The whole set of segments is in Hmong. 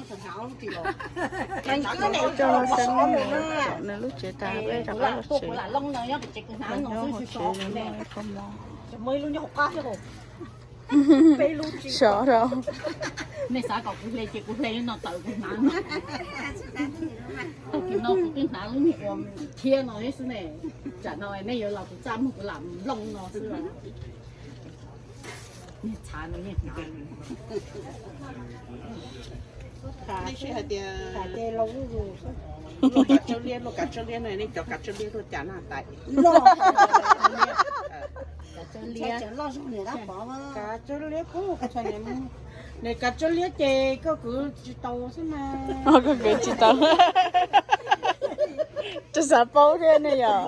Coj los saib nws lub tsev tas peb rov qab los tsev. Los nyob hauv tsev no kho mob. Sov rau. Nej xav kom kuv hle ces kuv hle no tawm kuv hnav no. Tag kis no kuv twb hnav lub niag uas thiab no xwb ne. Tsam no nej yuav los kuv txaj muag kuv lam nplooj no xwb. Niag txhav no niag hnav. Nej sib hais tias luaj kav tsawb liab, luaj kav tsawb liab no, nej cov kav tsawb liab luaj cas na tais? Kav tsawb liab, nws kav tsawb liab ces koj kwv tsis tau xwb mas. Koj kwv tsis tau. Tsis xav paub thiab ne yom.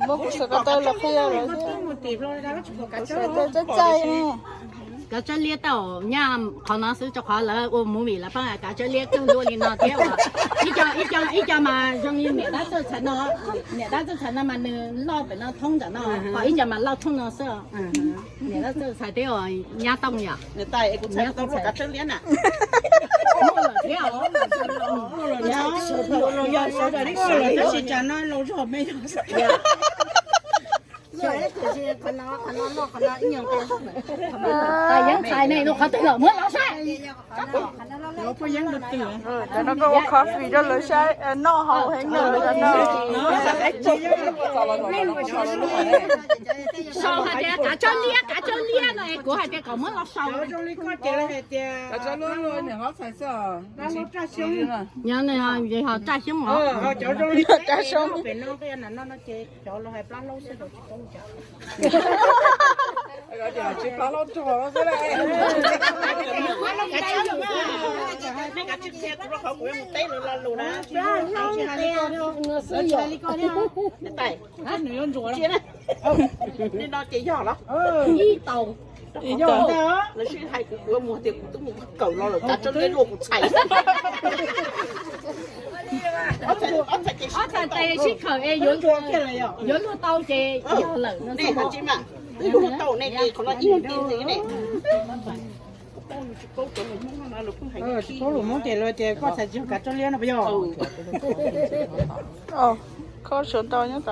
Muab kuv xav ko taw los qhia lawm. Txaij txaij ne. Kav tsawb liab tau nyaj qhov no xwb rau qhov lawv ua movie lawv pab kav tsawb liab kawg luaj li no thiab. Ib co mas zoo li niam dab txawj txhais no, niam dab txawj txhais no mas nws loj pem no thoob nram no, ho ib co mas loj thoob no xwb. Niam dab txawj txhais thiab nyab tooj yom. Kav tsawb liab na. Tab sis tsam no laus zog me. Yeeb txhais ne, qhov twg los muab los saib. Cov no koj ua coffee rau lawv saib, noj haus heev no. Sau hais tias kav tsawb liab, kav tsawb liab no es kuv hais tias kom muab los sau. Nyob ho raj xyoob os. Raj xyoob. Li no ces yog los? Ib tau. Lawv sib hais kuv, kuv muag tias kuv twb mus kawm los lawm, kav tsawb liab luaj kuv txhais. Ob txhais tes sib khawm es yuav luag tau ces yog lawm no. Nej hais tsis mas, twb yuav luag tau nej ces qhov no ib leeg tis ntxiv ne. Tsis paub lus Hmoob ces lawv tias koj txhais tsis yog kav tsawb liab no puas yog? Kho sawv ntau nyob tod.